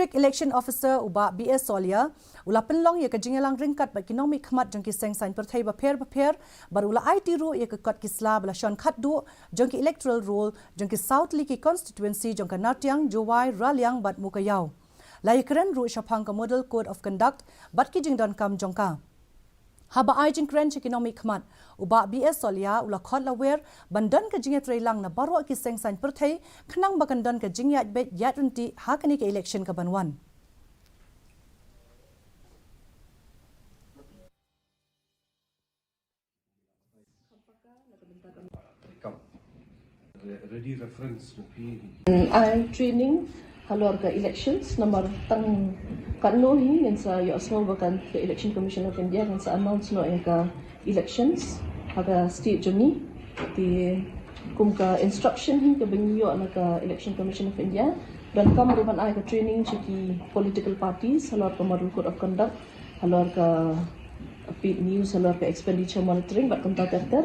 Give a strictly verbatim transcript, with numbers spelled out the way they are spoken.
District Election Officer u Bah B S Solia u la pynlong ïa ka jingïalang ryngkat bad ki nongmihkhmat jong ki seng saiñ pyrthei bapher bapher bad u la aiti ruh ïa ka kot ki sla ba la shon khatduh jong ki electoral roll jong ki saw tylli ki constituency jong ka Nartiang, Jowai, Raliang bad Mowkaiaw. La ïakren ruh shaphang ka Model Code of Conduct bad ki jingdonkam jong ka. Haba ai jingkren sha ki nongmihkhmat, u Bah B S Solia u la khot la wer ban don ka jingïatreilang na baroh ki seng saiñ pyrthei khnang ba kan don ka jingïaid beit ïaid ryntih ha kane ka election ka ban wan. Ai training halor ka elections, namar tang katno hi ngin sa ïohsngew ba kan, ka Election Commission of India kan sa announce noh ïa ka elections ha ka state jong ngi. Te kum ka instruction hi kaba ngi ïoh na ka Election Commission of India, donkam ruh ban ai ka training sha ki political parties halor ka Model Code of Conduct, halor ka paid news, halor ka expenditure monitoring bad kumta ter ter.